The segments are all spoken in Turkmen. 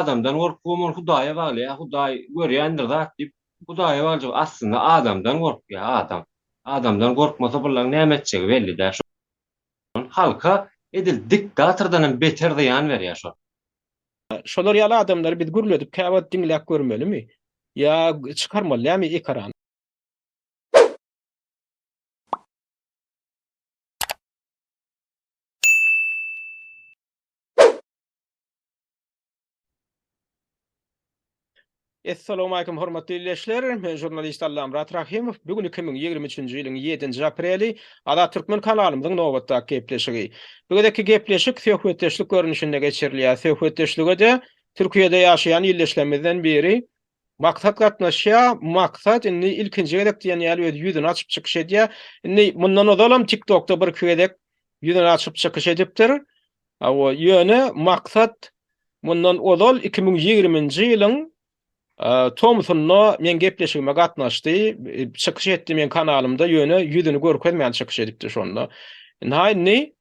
adamdan gorkubam ol Hudaýa baglaýar, Hudaý görýändir zat diýip, Hudaýa bagjak aslynda adamdan gorkýar adam. Adamdan gorkmasa bulaň näme etjegi belli däl. Şol halka edil diktatordan hem beter zyýan berýär şol. Şolar ýaly adamlary biz gürledip käwagt diňläp görmelimi? Ýa çykarmaly dälmi ekrana? Essalawmalikim hormatly ildeşler! Men žurnalist Allamyrat Rahymow. Bu gün 2023-nji ýylyň ýedinji apreli Azat Türkmen kanalymyzyň nobatdaky gepleşigi. Bu gezekki gepleşik söhbetdeşlik görnüşinde geçirilýär. Söhbetdeşlige-de Türkiýede ýaşaýan ildeşlerimizden biri Maksat gatnaşýar. Maksat indi ilkinji gezek diýen ýaly öz ýüzüni açyp çykyş edýär. Indi mundan ozalam TikTokda bir-iki gezek ýüzüni açyp çykyş edipdir. Hawa, ýöne Maksat mundan ozal 2020-nji ýylyň tomsunda meň gepleşigime gatnaşdy, çykyş etdi meň kanalymda, ýöne ýüzüni görkezmän çykyş edipdi şonda. Ynha indi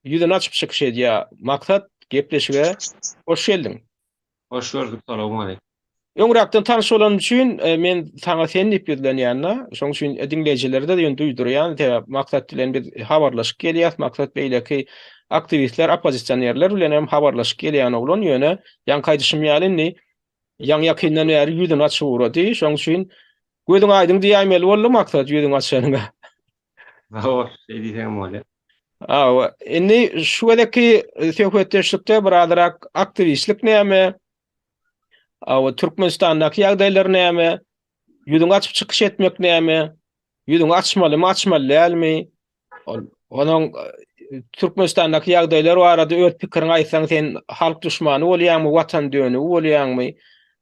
ýüzüni açyp çykyş edýär. Maksat, gepleşige hoş geldiň. Hoş gördük, salowmaleýkim. Öňräkden tanyş bolanym üçin men saňa sen diýip ýüzlenýän-de. Şonuň üçin diňleýjilere-de ýöne duýdurýan, sebäp Maksat bilen biz habarlaşyp gelýäs, Maksat beýleki aktiwistler, oppozisionerler bilen hem habarlaşyp gelýän oglan, ýöne ýaňky aýdyşym ýaly indi ýaňy-ýakyndan bäri ýüzüni açyp ugrady. Şonuň üçin gözüň aýdyň diýäýmeli boldy Maksat ýüzüňi açanyňa. Hawa, şeý diýseňem bolýar. Hawa, indi şu gezekki söhbetdeşlikde birazrak aktiwistlik näme, Hawa, Türkmenistandaky ýagdaýlar näme? Ýüzüňi açyp çykyş etmek näme? Ýüzüňi açmalymy, açmaly dälmi? Ol onuň e, Türkmenistandaky ýagdaýlar barada öz pikiriňi aýtsaň sen halk duşmany bolýaňmy, watan dönügi bolýaňmy?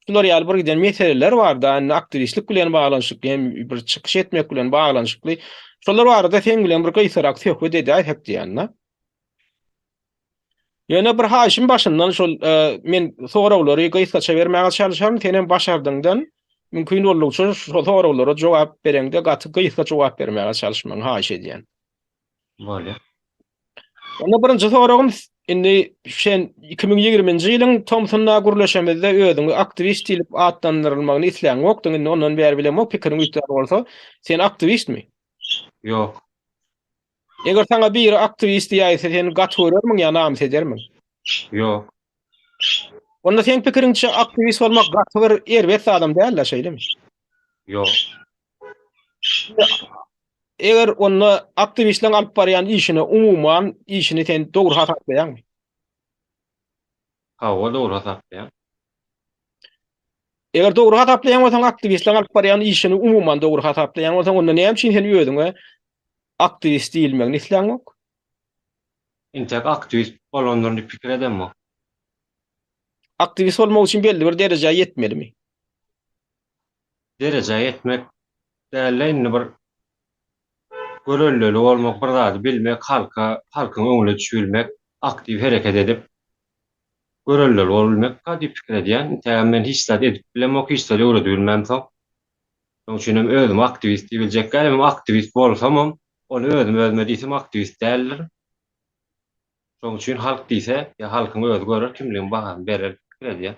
Şular ýaly bir giden meseleler bar-da, indi aktiwistlik bilen baglanyşykly hem bir çykyş etmek bilen baglanyşykly. Şolar barada seň bilen bir gysgarak söhbet edäýsek diýen-de. Ýöne bir haýyşym başyndan şol e, men soraglary gysgaça bermäge çalyşaryn, senem başardyňdan mümkin boldugyça şol soraglara jogap bereňde gaty gysga jogap bermäge çalyşmagyňy haýyş edýän. Bolýar. Onda birinji soragym indi sen 2020-nji ýylyň tomsunda gürleşemizde özüňi aktiwist diýlip atlandyrylmagyny isläňokdyň, indi ondan bäri bilemok, pikiriň üýtgän bolsa, sen aktiwistmi? Ýok. Eger saňa biri aktiwist diýäýse, sen gaty görermiň ýa namys edermiň? Ýok. Onda seň pikiriňçe aktiwist bolmak gaty bir erbet zadam däl-de, şeýlemi? Ýok. Eger onda aktiwistleriň alyp barýan işini, umuman işini sen dogry hasaplaýaňmy? Hawa, dogry hasaplaýan. Eger dogry hasaplaýan bolsaň, aktiwistleriň alyp barýan işini umuman dogry hasaplaýan bolsaň, onda näme üçin sen özüňe aktiwist diýilmegini isläňok? Entek aktiwist bolandyryn diýip pikir edemok. Aktiwist bolmak üçin belli bir derejä ýetmelimi? Derejä ýetmek däl-de, indi bir göreldeli bolmak, bir zady bilmek, halka, halkyň öňüne düşübilmek, aktiw hereket edip, göreldeli bolubilmek-ka diýip pikir edýän. Intägem men hiç zat edip bilemok, hiç zat öwredibilmämsoň. Şonuň üçin hem özümi aktiwist diýibiljek däl. Hemem aktiwist bolsamam, ony özüm özüme diýsem aktiwist däldirin. Şonuň üçin halk diýse, ýa halkyň özi görer, kimligiň bahasyny berer diýip pikir edýän.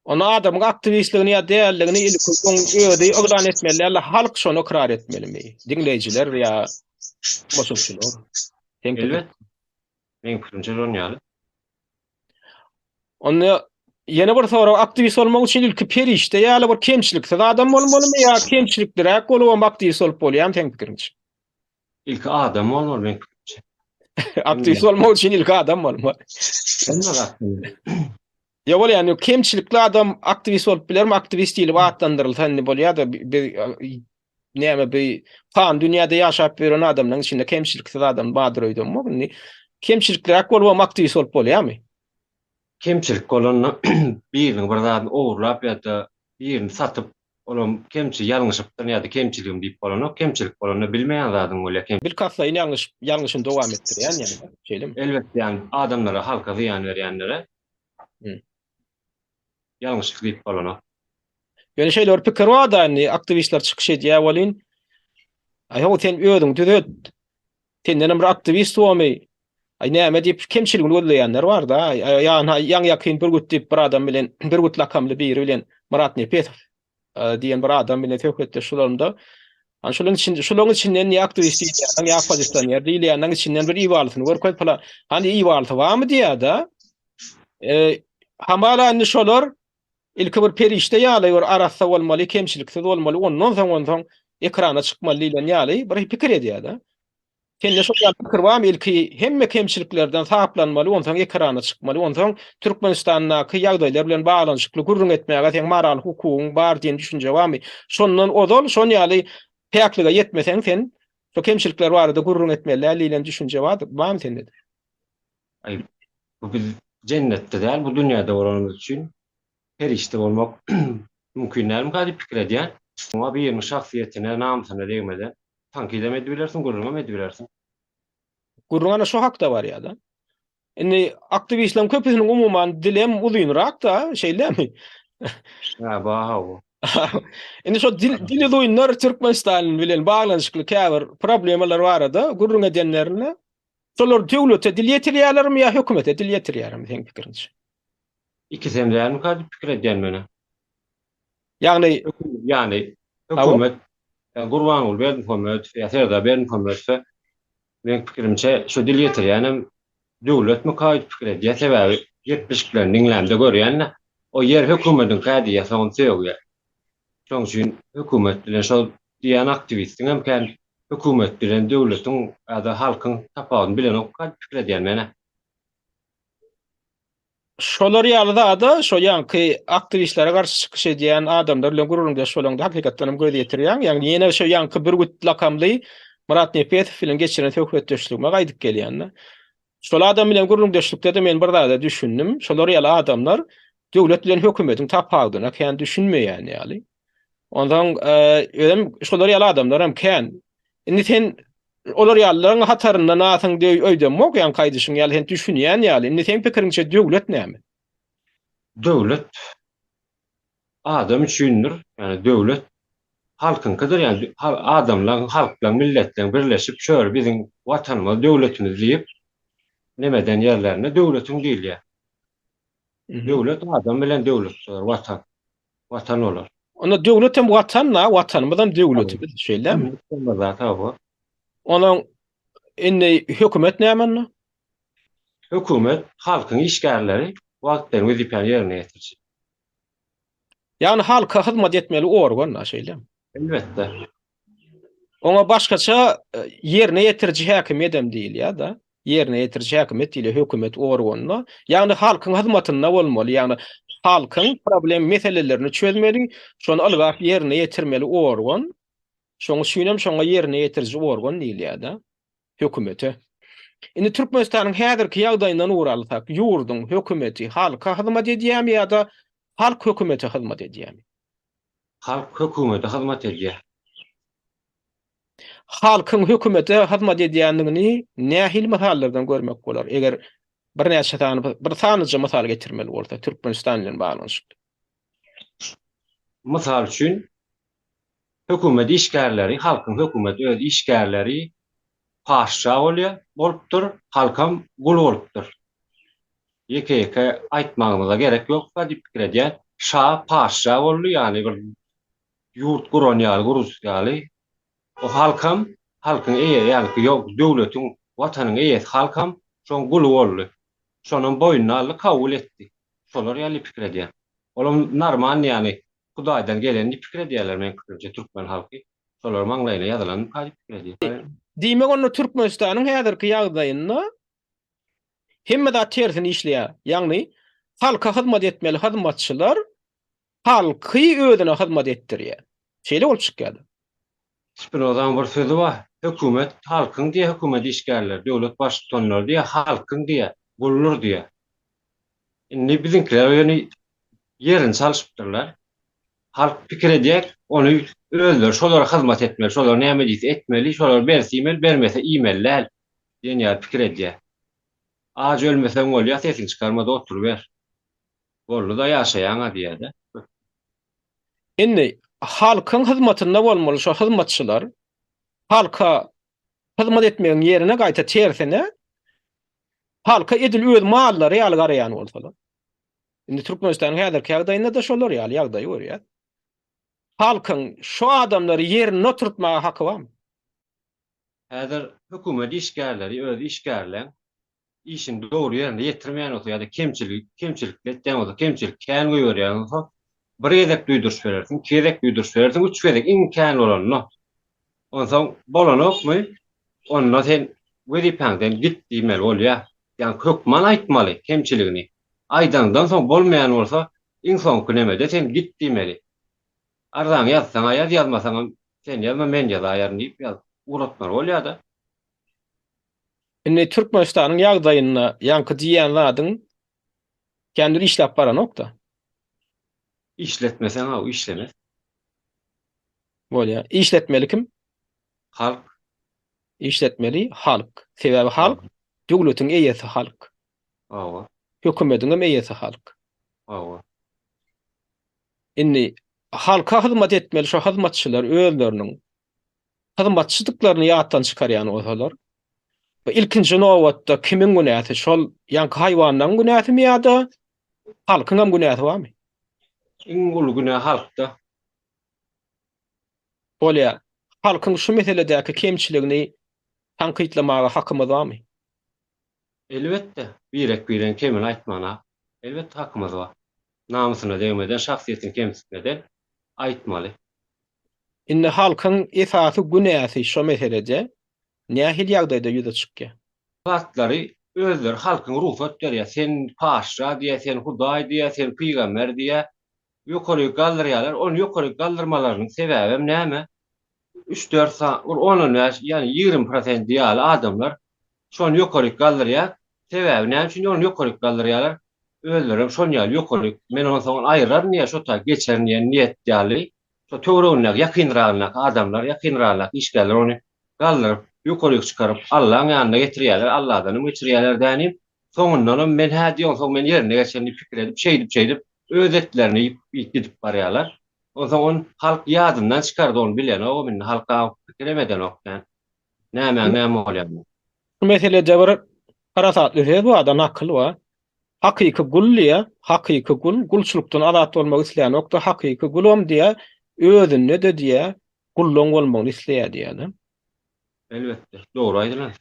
Onda adamyň aktiwistligini ýa dälligini ilki oň özi yglan etmeli däl-de, halk şony ykrar etmelimi? Diňleýjiler ýa tomaşaçylar? Seň pikiriň? Elbetde. Meň pikirimçe şon ýaly. Onda ýene bir sorag, aktiwist bolmak üçin ilki perişde ýaly bir kemçiliksiz adam bolmalymy ýa kemçilikliräk bolubam aktiwist bolup bolýarmy seň pikiriňçe? Ilki adam bolmaly meň pikirimçe. Aktiwist bolmak üçin ilki adam bolmaly. Hemme zat. Ýa bolýar, ýok, kemçilikli adam aktiwist bolup bilermi? Aktiwist diýlip atlandyrylsa indi bolýar-da, biz näme bi pany dünýäde ýaşap ýören adamlaryň içinde kemçiliksiz adam bardyr öýdemok. Indi kemçilikliräk bolubam aktiwist bolup bolýarmy? Kemçilik bolanda biriniň bir zadyny ogurlap ýa-da birini satyp, olam kemçi ýalňyşypdyryn ýa-da kemçiligim diýip bolanok. Kemçilik bolanda bilmeýän zadyň bolýar. Kem. Bilkastlaýyn ýalňyş ýalňyşyny dowam etdirýän ýaly, şeýlemi? Elbetde ýagny adamlara, halka zyýan berýänlere ýalňyşlyk diýip bolanok. Ýöne şeýle bir pikir bar-da indi aktiwistler çykyş edýär welin, Aý how sen özüňi düzet. Sendenem bir aktiwist bormy? Aý näme diýip kemçiligini gözleýänler bar-da. Ýa-ha ýaňy-ýakyn Bürgüt diýip bir adam bilen, Bürgüt lakamly biri bilen Myrat Nepesow diýen bir adam bilen söhbetdeş bolanymda, Hany şolaryň içinde, şolaryň içinden ýa aktiwist diýilýäniň, ýa oppozisioner diýilýäniň içinden bir ibalysyny görkez pylan. Hany ibalysy barmy diýýär-de. E, hamala indi şolar ilki bir perişde ýaly bir arassa bolmaly, kemçiliksiz bolmaly, ondan soň onsoň ekrana çykmaly diýlen ýaly bir pikir edýär-de. Sende şol ýaly pikir barmy ilki hemme kemçiliklerden saplanmaly onsoň ekrana çykmaly onsoň Türkmenistandaky ýagdaýlar bilen baglanyşykly gürrüň etmäge seň moral hukugyň bar diýen düşünje barmy? Şondan ozal şon ýaly päklige ýetmeseň sen şo kemçilikler barada gürrüň etmeli däl diýlen düşünje barmy sende-de? Aý bu biz jennetde däl bu dünýäde bolanymyz üçin perişde bolmak mümkin dälmika diýip pikir edýän. Muňa biriniň şahsyýetine, namysyna degmeden Tankyt hem edibilersiň, gürrüň hem edibilersiň. Gürrüň ana şo hakda barýar-da. Indi aktiwistleriň köpüsiniň umuman dilem uzynrak-da, şeýlemi? Hä, bar hawa. Indi şo dil dili uzynlar Türkmenistan bilen baglanyşykly käbir problemalar barada gürrüň edenlerinde şolar döwlete dil ýetirýärlermi ýa hökümete dil ýetirýärmi seň pikiriňçe? Ikisem dälmika diýip pikir edýän menä. Ýagny ýagny hökümet Gurbanguly Berdimuhamedow ýa Serdar Berdimuhamedowa meň pikirimçe şu dil ýetirýänem döwletmika öýdüp pikir edýän sebäbi gepleşiklerini diňlämde görýän-de o ýer hökümediňkä diýýär soňam sögýär. Şoň üçin hökümet bilen şol diýýän aktiwistiňem kän hökümet bilen döwletiň ýa-da halkyň tapawudyny bilenokka diýip pikir edýän men-ä. Şolar ýaly zada şo ýaňky aktiwistlere garşy çykyş edýän adamlar bilen gürrüňdeş bolaňda hakykatdan hem göz ýetirýäň. Ýagny ýene şo ýaňky Bürgüt lakamly Myrat Nepesow bilen geçiren söhbetdeşligime gaýdyp gelýän-de. Şol adam bilen gürrüňdeşlikde-de men bir zada düşündim. Şolar ýaly adamlar döwlet bilen hökümetiň tapawudyna kän düşünmeýän ýaly. Onsoň özem şolar ýaly adamlar hem kän. Indi sen Olar ýalylaryň hatarynda nasyň deý öýdemok, ýaňky aýdyşyň ýaly sen düşünýän ýaly. Indi seň pikiriňçe döwlet näme? Döwlet adam üçindir, ýagny döwlet halkyňkydyr, ýagny adamlaň, halklaň, milletleň birleşip şöyle biziň watanymyz, döwletimiz diýip neme eden ýerlerine döwletiň diýilýär. Döwlet adam bilen döwlet bolar, watan. Watan bolar. Onda döwlet hem watan da, watanymyz hem döwletimiz, şeýlemi? Hawa. Onuň indi hökümet näme onda? Hökümet halkyň işgärleri, wagt bilen wezipäni ýerine ýetiriji. Ýagny halka hyzmat etmeli organ da, şeýlemi? Elbetde. Oňa başgaça ýerine ýetiriji häkimiýet hem diýilýär-de. Ýerine ýetiriji häkimiýet diýilýär hökümet organyna. Ýagny halkyň hyzmatynda bolmaly, ýagny halkyň problem meselelerini çözmeli, şony ylgap ýerine ýetirmeli organ. Şonuň üçin hem şoňa ýerine ýetiriji organ diýilýär-de, hökümete. Indi Türkmenistanyň häzirki ýagdaýyndan ugur alsak, ýurduň hökümeti halka hyzmat edýärmi ýa-da halk hökümete hyzmat edýärmi? Halk hökümete hyzmat edýär. Halkyň hökümete hyzmat edýändigini nähili mysallardan görmek bolar? Eger birnäçe sany, bir sanyja mysal getirmeli bolsa, Türkmenistan bilen baglanyşykly. Mysal üçin, hökümet işgärleri, halkyň hökümet öz işgärleri paşşa bolýar, bolupdyr, halkam gul bolupdyr. Ýeke-ýeke aýtmagymyza gerek ýokka diýip pikir edýän. Şa paşşa boldy, ýagny bir ýurt guran ýaly, gurujysy ýaly. O halkam halkyň eýe, ýagny ýok, döwletiň, watanyň eýesi halkam şoň guly boldy. Şonam boýnuna aldy, kabul etdi. Şolar ýaly pikir edýän. Olam normalny ýagny Hudaýdan gelen diýip pikir edýärler meň pikirimçe türkmen halky. Şolar maňlaýyna ýazylanmyka diýip pikir edýän. Diýmek onda Türkmenistanyň häzirki ýagdaýynda Hemme zat tersine işleýär. Ýagny halka hyzmat etmeli hyzmatçylar halky özüne hyzmat etdirýär. Şeýle bolup çykýar-da. Spinozaň bir sözi bar, Hökümet halkyň diýýär, hökümet işgärleri, döwlet baştutanlary diýýär, halkyň diýýär, guldur diýýär. Indi biziňkiler ýöne ýerini çalşypdyrlar. Halk pikir edýär, ony özleri şolara hyzmat etmeli, şolar näme diýse etmeli, şolar berse iýmeli, bermese iýmeli däl. Diýen ýaly pikir edýär. Aç ölmeseň bolýar, sesiňi çykarma-da oturyber. Boldy-da ýaşaýaň-a diýýär-de. Indi halkyň hyzmatynda bolmaly şo hyzmatçylar halka hyzmat etmegiň ýerine gaýta tersine. Halka edil öz mallary ýaly garaýan bolsalar. Indi Türkmenistanyň häzirki ýagdaýynda-da şolar ýaly ýagdaýy görýäs. Halkyň şu adamlary ýerinde oturtmaga haky barmy? Häzir hökümet işgärleri öz işgärleň işini dogry ýerinde ýetirmeýän bolsa ýa-da kemçilik kemçilikli etýän bolsa, kemçilik kän goýberýän bolsa, bir gezek duýduryş berersiň, iki gezek duýduryş berersiň, üç gezek iň kän bolanda. Onsoň bolanokmy, onda sen wezipäňden git diýmeli bolýar. Ýagny hökman aýtmaly kemçiligini. Aýdaňdan soň bolmaýan bolsa, iň soňky nemede sen git diýmeli. Arzaňy ýazsaň-a ýaz, ýazmasaňam sen ýazma, men ýazaýaryn diýip ýazyp ugratmaly bolýar-da. Indi Türkmenistanyň ýagdaýynda ýaňky diýýän zadyň kän bir işläp baranok-da. Işletmeseň-a işlemez. Bolýar. Işletmeli kim? Halk. Işletmeli halk. Sebäbi halk döwletiň eýesi halk. Hawa. Hökümediň hem eýesi halk. Hawa. Indi halka hyzmat etmeli şo hyzmatçylar özleriniň hyzmatçydyklaryny ýatdan çykarýan bolsalar, bu ilkinji nobatda kimiň günäsi? Şol ýaňky haýwanlaryň günäsimi ýa-da halkyň hem günäsi barmy? Iň uly günä halkda. Bolýar. Halkyň şu meseledäki kemçiligini tankytlamaga hakymyz barmy? Elbetde, birek-biregiň kemini aýtmana, elbetde hakymyz bar. Namysyna degmeden, şahsyýetini kemsitmeden aýtmaly. Indi halkyň esasy günäsi şo meselede nähili ýagdaýda ýüze çykýar? Zatlary özleri halkyň rugsat berýär. Sen paşşa diýýär, sen hudaý diýýär, sen pygamber diýýär. Ýokaryk galdyrýarlar. Ony ýokaryk galdyrmalarynyň sebäbem näme? Üç-dört sany, bir on-on bäş, ýagny 20 prosent ýaly adamlar şony ýokaryk galdyrýar. Sebäbi näme üçin ony ýokaryk galdyrýarlar? Özlerem şon ýaly ýokaryk, men onsoň ony aýyraryn diýýär, şo taý geçerin diýen niýet ýaly, şo töweregindäki, ýakynragyndaky adamlar, ýakynragyndaky işgärler ony galdyryp, ýokaryk çykaryp, Allaň ýanyna getirýärler, Alladanam geçirýärler dänim. Soňundanam men hä diýen soň men ýerine geçerin diýip pikir edip, şeýdip-şeýdip öz etlerini iýip, iýip gidip barýarlar. Onsoň ony halk ýadyndan çykardy, ony bilenogam indi, halk aňyp pikirem edenok kän. Nämäň näme bolýanyny. Bu meselede bir parasatly söz bar-da, nakyl bar. Hakyky gul diýýär, hakyky gul gulçulykdan azat bolmak islänok-da, hakyky gulam diýýär, özünde-de diýýär, gullaň bolmagyny isleýär diýýär-de. Elbetde, dogry aýdylan.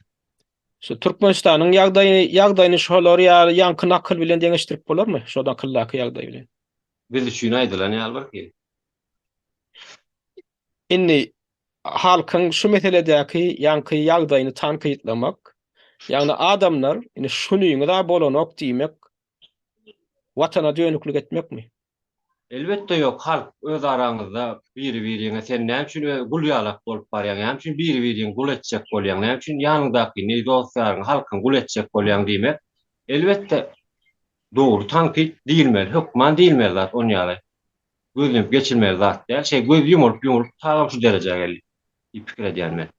Şu Türkmenistanyň ýagdaýyny, ýagdaýyny şolar ýaly ýaňky nakyl bilen deňeşdirip bolarmy? Şo nakyldaky ýagdaý bilen. Biz üçin aýdylan ýaly bir hili. Indi halkyň şu meseledäki ýaňky ýagdaýyny tankytlamak, ýagny adamlar indi şunyňyz-a bolanok diýmek Watana dönüklik etmekmi? Elbetde ýok halk öz araňyzda biri biriňe sen näme üçin öz gul ýalak bolup barýaň näme üçin biri biriňi gul etjek bolýaň näme üçin ýanyňdakyny dost ýaryňy halkyňy gul etjek bolýaň diýmek elbetde dogry tankyt diýilmeli hökman diýilmeli zat on ýaly gözlenip geçilmeli zat däl şeý göz ýumulyp ýumulyp tagam şu derejä geldi diýip pikir edýän men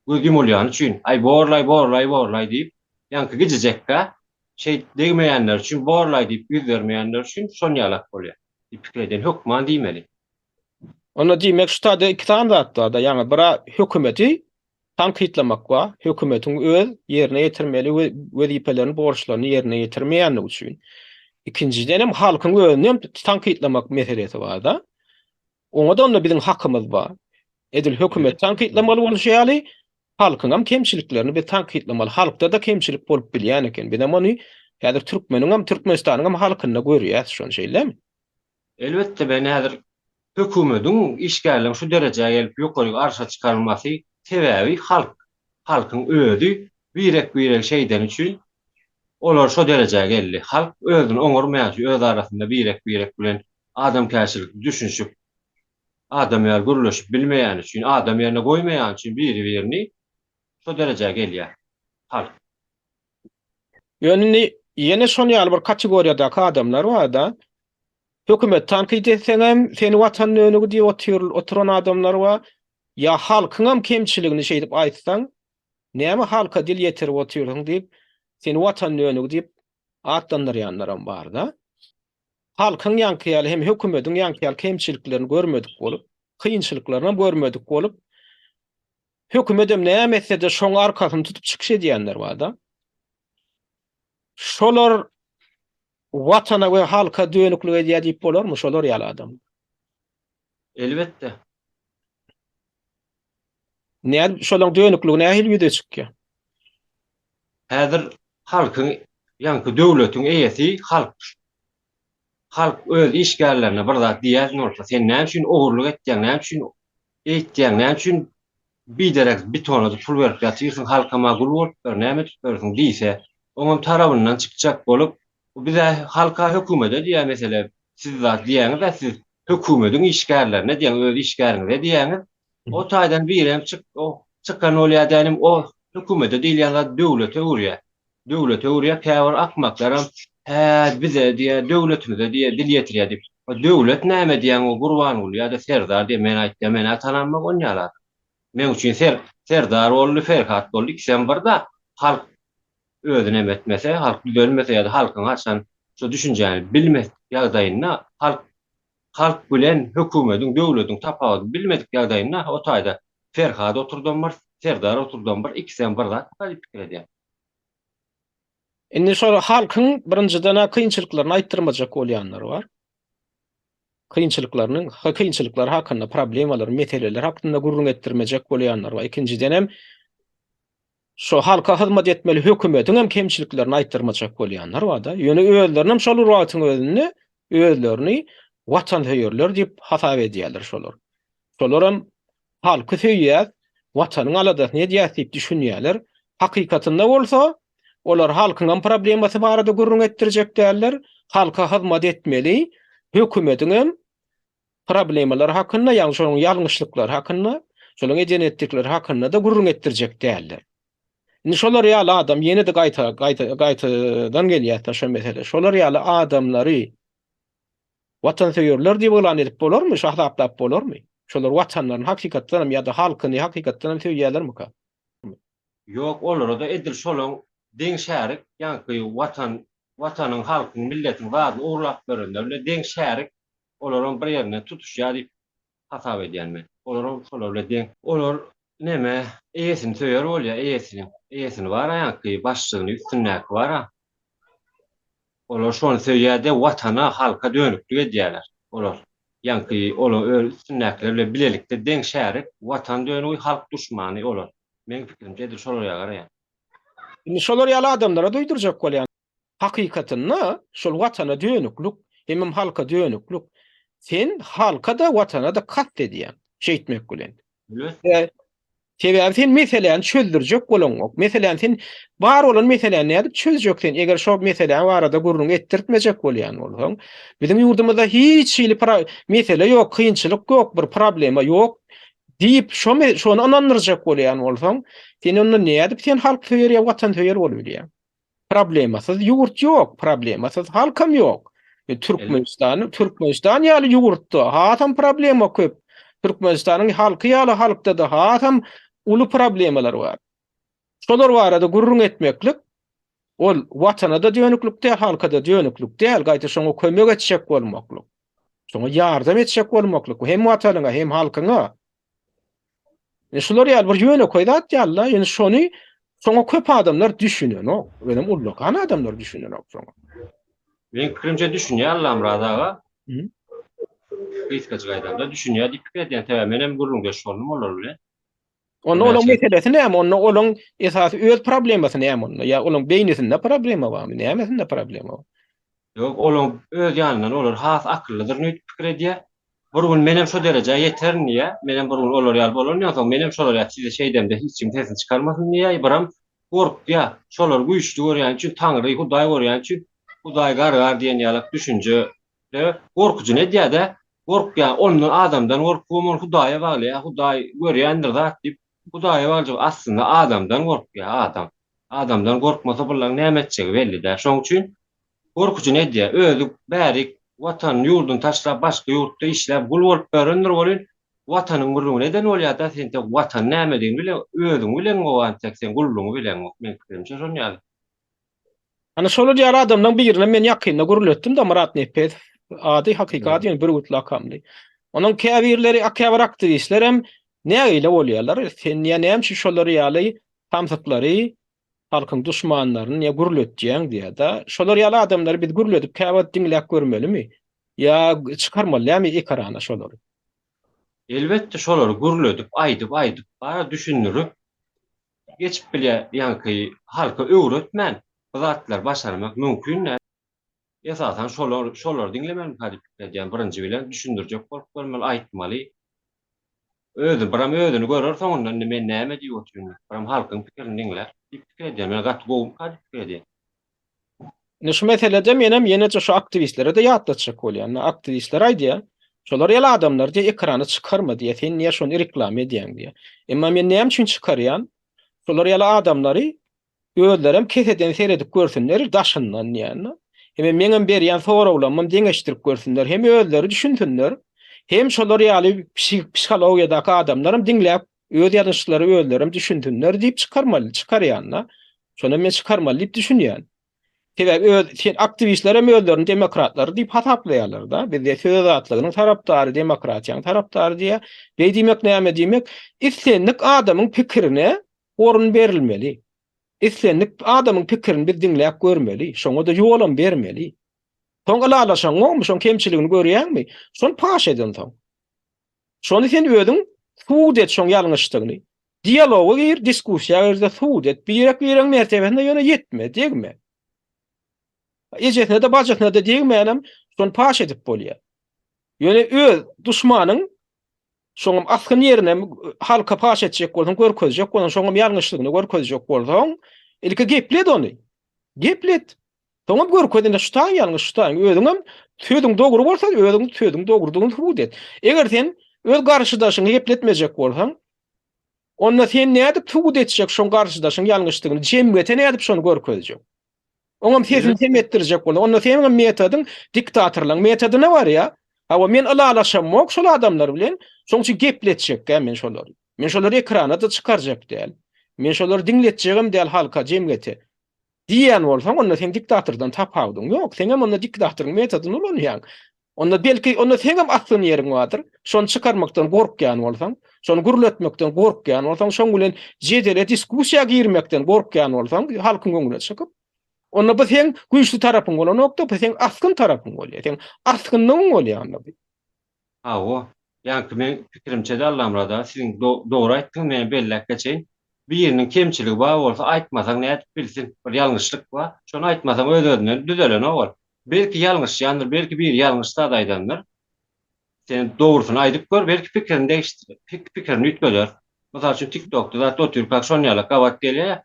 göz ýumulýany üçin aý borlaý borlaý borlaý diýip ýaňky gijijekkä Şeýdip degmeýänler üçin borlaý diýip ýüz bermeýänler üçin şon ýalak bolýar diýip pikir edýän. Hökman diýmeli. Onda diýmek şu taýda iki sany zat barda, ýagny bira hökümeti tankytlamak bar, hökümetiň öz ýerine ýetirmeli wezipelerini, borçlaryny ýerine ýetirmeýänligi üçin. Ikinjiden hem halkyň özüni hem tankytlamak meselesi barda. Oňa-da onda biziň hakymyz bar. Edil hökümeti tankytlamaly bolşy ýaly, halkyňam kemçiliklerini biz tankytlamaly. Halkda-da kemçilik bolup bilýän eken. Bizem ony häzir türkmeniňem, Türkmenistanyňam halkynda görýäs şony, şeýlemi? Elbetde, men häzir hökümediň işgärleriň şu derejä gelip ýokaryk arşa çykarylmasy sebäbi halk, halkyň özi birek-biregi şeýdeni üçin olar şo derejä geldi. Halk özüni oňarmaýan üçin öz arasynda birek-birek bilen adamkärçilikli düşünişip, adam ýaly gürleşip bilmeýäni üçin, adam ýerine goýmaýany üçin biri-birini şo derejä gelýär halk. Ýöne indi ýene şon ýaly bir kategoriýadaky adamlar bar-da, hökümet tankyt etseňem seni watan dönügi diýip otyr oturan adamlar bar, ýa halkyňam kemçiligini şeýdip aýtsaň, näme halka dil ýetirip otyrsyň diýip, seni watan dönügi diýip atlandyrýanlaram bar-da. Halkyň ýaňky ýaly hem hökümediň ýaňky ýaly kemçiliklerini görmedik bolup, kynçylyklarynam görmedik bolup, hökümedem näme etse-de şoň arkasyny tutup çykyş edýänler bar-da. Şolar Watana we halka dönüklik edýär diýip bolarmy şolar ýaly adam? Elbetde. Nädip şolaň dönükligi nähili ýüze çykýar? Häzir halkyň, ýaňky döwletiň eýesi halk. Halk öz işgärlerine bir zat diýýän bolsa, sen näme üçin ogurlyk etýäň, näme üçin eýtýäň, näme üçin biderek bitona pul berip ýatyrsyň, halkama gul bolup ber, näme edip ýörsüň diýse, oňam tarabyndan çykjak bolup, biz-ä halka, hökümete diýýär mesele, siz zat diýýäňiz-ä siz hökümediň işgärlerine diýýäň, öz işgäriňize diýýäňiz, o taýdan birem çyk, o çykan bolýar dänim, o hökümete diýilýän zat döwlete öwürýär. Döwlete öwürýär, käbir akmaklaram, hä, bize diýýär, döwletimize diýýär, dil ýetirýär diýip. O döwlet näme diýýäň, o Gurbanguly ýa-da Serdar diýýär, men aýtýan, men-ä tanamok on ýaly adam. Meň üçin Ser, Serdar boldy, Ferhat boldy, ikisem bir zat. Halk özüni em etmese, halk düzelmese ýa-da halkyň haçan şu düşünjäni bilmedik ýagdaýynda, halk halk bilen hökümediň, döwletiň tapawudyny bilmedik ýagdaýynda o taýda Ferhat oturdam bir, Serdar oturdam bir, ikisem bir zat diýip pikir edýän. Indi şol halkyň birinjiden-ä kynçylyklaryny aýtdyrmajak bolýanlar bar. Kynçylyklarynyň, kynçylyklar hakynda, problemalar, meseleler hakynda gürrüň etdirmejek bolýanlar bar. Ikinjidenem şo halka hyzmat etmeli hökümetiň hem kemçiliklerini aýtdyrmajak bolýanlar bar-da. Ýöne özlerinem şol bir wagtyň özünde özlerini watansöýerler diýip hasap edýärler şolar. Şolaram halky söýýäs, watanyň aladasyny edýäs diýip düşünýärler. Hakykatynda bolsa, olar halkyňam problemasy barada gürrüň etdirjek däller, halka hyzmat etmeli hökümetiňem problemalary hakynda, ýagny şonuň ýalňyşlyklary hakynda, şolaryň eden etdikleri hakynda-da gürrüň etdirjek däller. Indi şolar ýaly adam ýene-de gaýta, gaýta, gaýtadan gelýär-de şo mesele. Şolar ýaly adamlary watansöýerler diýip yglan edip bolarmy, şo hasaplap bolarmy? Şolar watanlaryny hakykatdan hem ýa-da halkyny hakykatdan hem söýýärlermika? Ýok, olara-da edil şolaň deň şärik, ýaňky watan, watanyň, halkyň, milletiň zadyny ogurlap ýörenler bilen deň şärik, olaram bir ýerinden tutuşýar diýip hasap edýän men. Olaram şolar bilen deň. Olar neme, eýesini söýer bolýar, eýesini, eýesini bar-a ýaňky başlygyny, üstündäki bar-a. Olar şony söýýär-de, watana, halka dönüklik edýärler. Olar, ýaňky olar öz üstündäkiler bilen bilelikde deň şärik, watan dönügi, halk duşmany olar. Meň pikirimçe edil şolar ýaly garaýan. Indi şolar ýaly adamlara duýdurjak bolýan. Hakykatynda şol watana dönüklik, hemem halka dönüklik. Sen halka-da, watana-da kast edýäň şeýtmek bilen. Sebäbi sen meseläni çözdürjek bolaňok. Meseläni sen bar bolan meseläni nädip çözjek sen, eger şo mesele barada gürrüň etdirtmejek bolýan bolsaň. Biziň ýurdumyzda hiç hili mesele ýok, kynçylyk ýok, bir problema ýok diýip, şo şony ynandyrjak bolýan bolsaň, sen onda nädip sen halksöýer ýa watansöýer bolup bilýäň? Problemasyz ýurt ýok, problemasyz halkam ýok. E, Türkmenistan, Türkmenistan ýaly ýurtda hasam problema köp. Türkmenistanyň halky ýaly halkda-da hasam uly problemalar bar. Şolar barada gürrüň etmeklik ol watana-da dönüklik däl, halka-da dönüklik däl, gaýta şoňa kömek etjek bolmaklyk. Şoňa ýardam etjek bolmaklyk hem watanyňa, hem halkyňa. E şular ýaly bir ýönekeý zat ýaly-da, ýöne şony şoňa köp adamlar düşünenok. Özem ullakan adamlar düşünenok şoňa. Meň pikirimçe düşünýär Allamyrat aga. Gysgajyk aýdanda düşünýär diýip pikir edýän. Sebäbi menem gürrüňdeş boldum olar bilen. Onda olaň meselesi näme? Onda olaň esasy öz problemasy näme onda? Ýa olaň beýnisinde problema barmy? Nämesinde problema bar? Ýok, olaň öz ýanyndan olar has akyllydyr öýdüp pikir edýär. Bir gün menem şo derejä ýeterin diýýär. Menem bir gün olar ýaly bolaryn diýen soň, menem şolar ýaly size şeýdemde hiç kim sesini çykarmasyn diýýär. Biram gorkýar. Şolary güýçli görýäni üçin, Taňry, Hudaý görýäni üçin, Hudaý gargar diýen ýalak düşünje de gorkujyny edýär-de, gorkýar. Ondan adamdan gorkubam ol Hudaýa baglaýar. Hudaý görýändir zat diýip, Hudaýa bagjak. Aslynda adamdan gorkýar, adam. Adamdan gorkmasa bullaň näme etjegi belli däl. Şoň üçin Gorkujyny edýär. Özi bärik Watanyny, ýurduny taşlap başga ýurtda işläp gul bolup ýörendir welin, Watanyň gürrüňini eden bolýar-da, sen tek Watan nämedigini bile, özüňi bileňok antek sen gullugyňy bileňok. Meň pikirimçe şon ýaly. Ana şolar ýaly adamlaň birine men ýakynda gürletdim-de Myrat Nepesow ady hakyky ady ýöne Bürgüt lakamly. Onuň käbirleri käbir aktiwistler hem nägile bolýarlar. Sen ýa näme üçin şolar ýaly samsyklary. Halkyň duşmanlaryny niýe gürletýäň diýýär-de. Şolar ýaly adamlary biz gürledip käwagt diňläp görmelimi? Ýa çykarmaly dälmi ekrana şolary? Elbetde şolary gürledip aýdyp aýdyp bara düşündirip geçip bilýär ýaňky halka öwretmän bu zatlary başarmak mümkin däl. Esasan şolar şolary diňlemelimikä diýip pikir edýän birinji bilen düşündirjek bolup görmeli aýtmaly. Özi biram özüni görer soňunda indi men näme diýip otyryn diýip biram halkyň pikirini diňlär diýip pikir edýän men gaty gowumyka diýip pikir edýän. Indi şu meselede menem ýene-de şu aktiwistlere-de ýatlatjak bolýan. Aktiwistler aýdýar, şolar ýaly adamlary diýýär ekrana çykarma diýýär, sen niýe şony reklama edýäň diýýär. Emma men näme üçin çykarýan? Şolar ýaly adamlary Özlerem keseden seredip görsünler daşyndan diýende. Hemem meňem berýän soraglamam deňeşdirip görsünler. Hem özleri düşünsinler. Hem şolar ýaly psihologiýadaky adamlaram diňläp öz ýalňyşlyklary özlerem düşünsinler diýip çykarmaly, çykarýan-da. Şonam men çykarmaly diýip düşünýän. Sebäbi öz sen aktiwistlerem özlerini demokratlar diýip hasaplaýarlar-da. Biz söz azatlygynyň tarapdary, demokratiýanyň tarapdary diýýär. Beý diýmek näme diýmek? Islendik adamyň pikirine Orun berilmeli. Islendik adamyň pikirini biz diňläp görmeli. Şoňa-da ýolam bermeli. Soň ylalaşaňokmy, şoň kemçiligini görýäňmi? Şony paş edensoň. Şony sen özüň subut et şoň ýalňyşdygyny. Dialoga gir, diskussiýa gir-de subut et. Birek-biregiň mertebesine ýöne ýetme, degme. Ejesine-de, bajysyna-da degmänem şony paş edip bolýar. Ýöne öz duşmanyň Şoňam asgyn ýerinem halka paş etjek bolsaň, görkezjek bolsaň, şoňam ýalňyşlygyny görkezjek bolsaň, ilki geplet ony. Geplet. Soňam görkez indi şu taýyn ýalňyş, şu taýyn. Özüňem sözüň dogry bolsa, özüň sözüň dogrudygyny subut et. Eger sen öz garşydaşyňy gepletmejek bolsaň, onda sen nädip subut etjek şoň garşydaşyň ýalňyşdygyny, jemgyýete nädip şony görkezjek? Oňam sesini sem etdirjek boldy. Onda seniň metodyň diktatorlaryň metodyna barýar. Hawa, men ylalaşamok şol adamlar bilen. Şoň üçin gepletjekgä men şolary. Men şolary ekrana-da çykarjak däl. Men şolary diňletjegem däl halka, jemgyýete. Diýýän bolsaň, onda seň diktatordan tapawudyň ýok. Seňem onda diktatoryň metodyny ulanýaň. Onda belki, onda seňem asgyn ýeriň bardyr. Şony çykarmakdan gorkýan bolsaň, şony gürletmekden gorkýan bolsaň, şoň bilen jedele, diskussiýa girmekden gorkýan bolsaň, halkyň öňüne çykyp, onda bu seň güýçli tarapyň bolanok-da, bu seň asgyn tarapyň bolýar. Seň asgynlygyň bolýar onda bu. Hawa. Ýaňky meň pikirimçe-de Allamyrat aga siziň dogry aýtdyňyz, menem belläp geçeýin. Biriniň kemçiligi bar bolsa aýtmasaň nädip bilsin, bir ýalňyşlyk bar, şony aýtmasaň öz-özünden düzelenok ol. Belki ýalňyşýandyr, belki biri ýalňyş zat aýdandyr. Sen dogrusyny aýdyp gör, belki pikirini degişdirer, pikirini üýtgeder. Mysal üçin TikTokda zatda otyrkak şon ýalak gabat gelýär.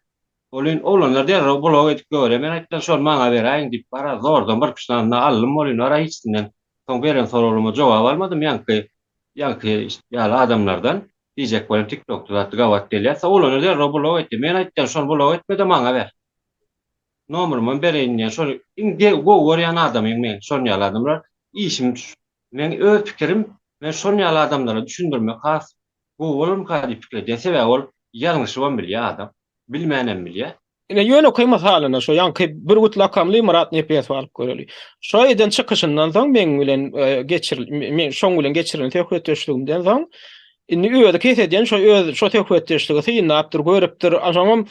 Welin oglanlar derrew blok edip goýberýär. Men aýtdym şony maňa beräýiň diýip bara zordan bir pişnanyny aldym welin bara hiçsinden soň beren soraglaryma jogap almadym ýaňky ýaňky ýaly adamlardan diýjek bolýan TikTokda zatda gabat gelýär. Oglanlar derrew blok etdi. Men aýtdym şony blok etme-de maňa ber. Nomerymam bereýin diýen şol iň gowy görýän adamyň men şon ýaly adamlar işim meň öz pikirim men şon ýaly adamlara düşündirmek has gowy bolarmyka diýip pikir edýän sebäbi ol ýalňyşybam bilýär adam bilmänem bilýär. Ine ýönekeý mysalyna şo ýaňky Bürgüt lakamly Myrat Nepesowy alyp göreli. Şo eden çykyşyndan soň meň bilen geçir men şoň bilen geçirilen söhbetdeşligimden soň indi özi keseden şo öz şo söhbetdeşligi synlapdyr, görüpdir. Soňam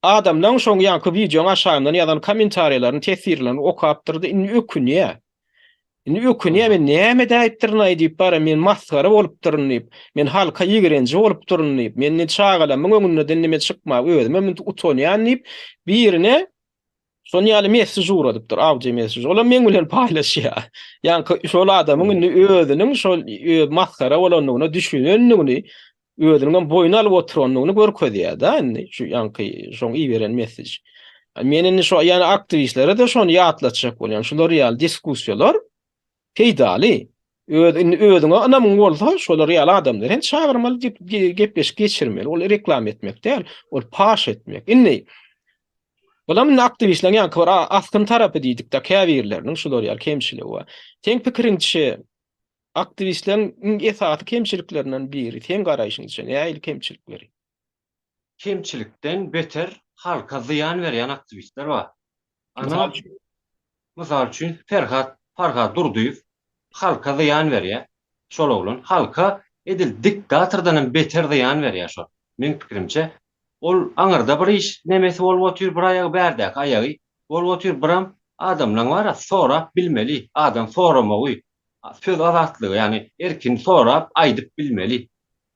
Adamlaň şoň ýaňky wideoň aşagyndan ýazan kommentariýalaryny teswirlerini okapdyrdy indi ökünýä. Indi ökünýä men näme edäýipdirin-aý diýip bara men masgara bolupdyryn diýip, men halka ýigrenji bolupdyryn diýip, men indi çagalamyň öňünde-de indi men çykmaga özümem indi utanýan diýip birine şon ýaly messij ugradypdyr, audio messij. Olam meň bilen paýlaşýa. Ýaňky şol adamyň indi özüniň şol masgara bolandygyna düşünendigini özüniňem boýun alyp oturandygyny görkezýär-de indi şu ýaňky şoň iberen messej. Men indi şo ýani aktiwistlere-de şony ýatlatjak bolýan. Şular ýaly diskussiýalar peýdaly. Öz indi özüňe ynamyň bolsa, şolar ýaly adamlary hem çagyrmaly diýip gepleşik geçirmeli. Ol reklama etmek däl, ol paş etmek. Indi Bulam indi aktiwistleriň ýaňky bir asgyn tarapy diýdik-de, käbirleriniň şular ýaly kemçiligi bar. Seň pikiriňçe Aktiwistleriň iň esasy kemçiliklerinden biri, seň garaýşyňça, nähili kemçilikleri? Kemçilikden beter halka zyýan berýän aktiwistler bar. Ana, mysal üçin, Ferhat, Farhad Durdyýew halka zyýan berýär. Şol oglan halka edil diktatordan hem beter zyýan berýär şol. Meň pikirimçe. Ol aňyrda bir iş nemesi bolup otyr, bir aýagy bärdäki aýagy bolup otyr, biram adamlaň bar-a sorap bilmeli, adam soramagy, söz azatlygy, ýagny erkin sorap aýdyp bilmeli.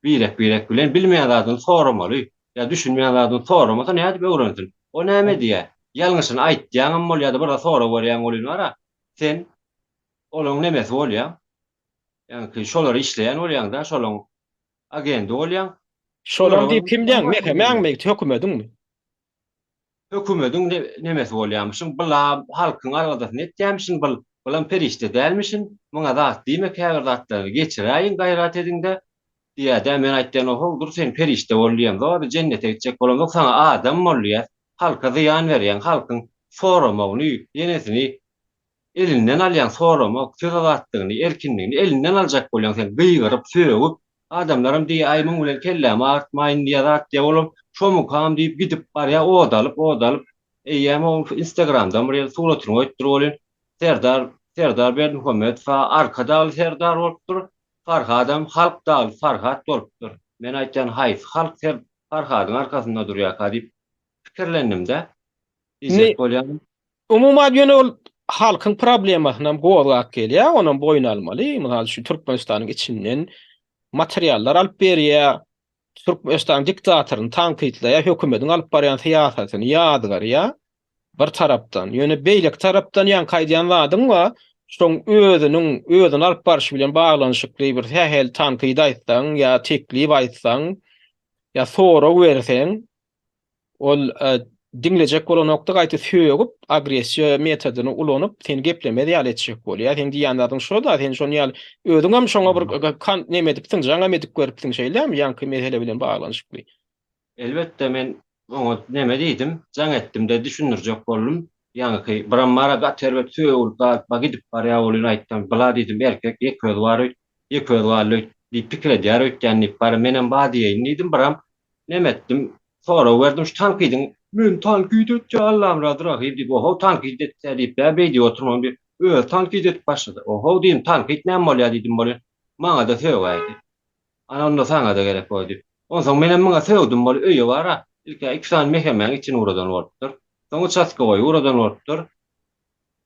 Birek-birek bilen bilmeýän zadyny soramaly, ýa düşünmeýän zadyny soramasa nädip öwrensin? O näme edýä? Ýalňyşyny aýtýaňam bolýa-da bir zat sorag berýäň welin bar-a, sen olaň nemesi bolýaň, ýaňky şolar işleýän bolýaň-da, şolaň agendi bolýaň. Şolaň diýip kim diýýäň, MHM-äňmi, hökümediňmi? Hökümediň nemesi bolýamyşyn, byla halkyň aladasyny etýämişin, byl, bulam perişde dälmişin, muňa zat diýme käbir zatlaryny geçiräýiň gaýrat ediňdä diýýädä, men aýtýan ohow dur sen perişde bol diýemzok biz jennete gitjek bolamzok saňa adam bol diýýäs, halka zyýan berýäň, halkyň soramagyny, ýenesini Elinden alýaň soramak, söz azatlygyny, erkinligini elinden aljak bolýaň sen gygyryp, sögüp, adamlaram diýýä aý muň bilen kellämi agyrtmaýyn diýýä zat diýýä olam şomukam diýip gidip barýa od alyp od alyp eýýäm o instagramdan bir ýerde suratyny goýupdyr welin Serdar Serdar Berdimuhamedow Arkadagly Serdar bolupdyr Farhadam halk dagly Farhat bolupdyr men aýtýan haýsy halk Ser Farhadyň arkasynda durýaka diýip pikirlendimdä diýjek bolýanym. Umuman ýöne ol halkyň problemasynam gozgap gelýär, onam boýun almaly. Mysal üçin Türkmenistanyň içinden materiallar alyp berýär, Türkmenistanyň diktatoryny tankytlaýar, hökümediň alyp barýan syýasatyny ýazgarýar bir tarapdan. Ýöne beýleki tarapdan ýaňky aýdýan zadyň bar, şoň özüniň özüni alyp barşy bilen baglanyşykly bir sähel tankyt aýtsaň ýa teklip aýtsaň ýa sorag berseň, Ol diňlejek bolanokda gaýta sögüp, agressiýa metodyny ulanyp, seni geplemez ýaly etjek bolýar. Seň diýýän zadyň şo-da, sen şony ýaly özüňem şoňa bir kan neme edipsiň, jaňam edip görüpsiň, şeýlemi, ýaňky mesele bilen baglanyşykly. Elbetde, men oňa neme diýdim, jaň etdim-de düşündirjek boldum. Ýaňky biram bar-a gaty erbet sögülip galyp, gidip barýar welin aýtdym, Bula diýdim, erkek, ýeke özi bar öýt, ýeke özi galdy öýt diýip pikir edýär öýtýän diýip, bary menem bar diýeýin diýdim, biram Neme etdim, sorag berdim şu tankydyň, meni tankyt etýä Allamyrat Rahyýew diýip, ohow tankyt etýä diýip, bä beý diýip oturmam diýip, özi tankyt edip başlady. Ohow diýdim, tankyt näme bolýa diýdim bolýa, maňa-da sögäýdi. Ana onda saňa-da gerek bor diýip. Onsoň menem muňa sögdüm bolýa, öýe bar-a, ilk-ä iki sany mehemäň içini uradan bolupdyr. Soň uçastkowoýy uradan bolupdyr.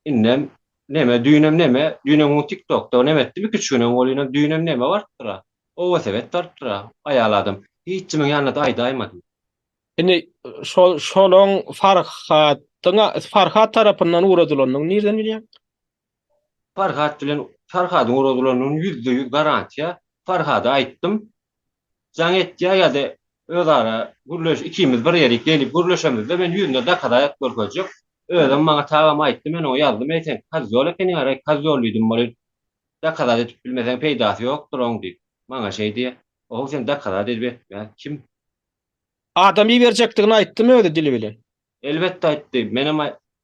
Indem neme, düýnem neme, düýnem gün TikTokda neme etdim, iki-üç gün öň bolýanam düýnem neme barypdyr-a. Oba sebet barypdyr-a, aýal adam. Hiç kimiň ýanynda-da aýdaýmadym. Indi şol şolaň Farhadyň Farhat tarapyndan ugradylanyny nirden bilýäň? Farhat bilen Farhadyň ugradylanyny 100% garantiýa. Farhada aýtdym. Jaň etýär ýa-da özara gürleş ikimiz bir ýerik gelip gürleşemizde men ýüzüne dakadaýak görkezjek. Özem maňa tagam aýtdy men oňa ýazdym eý sen kozýol ekeniň areý kozýol diýdim welin dakazat edip bilmeseň peýdasy ýokdur oň diýip maňa şeý diýýär. Ow sen dakazat edip etme kim Adam iberjekdigini aýtdymy özi dili bilen? Elbetde aýtdy. Menem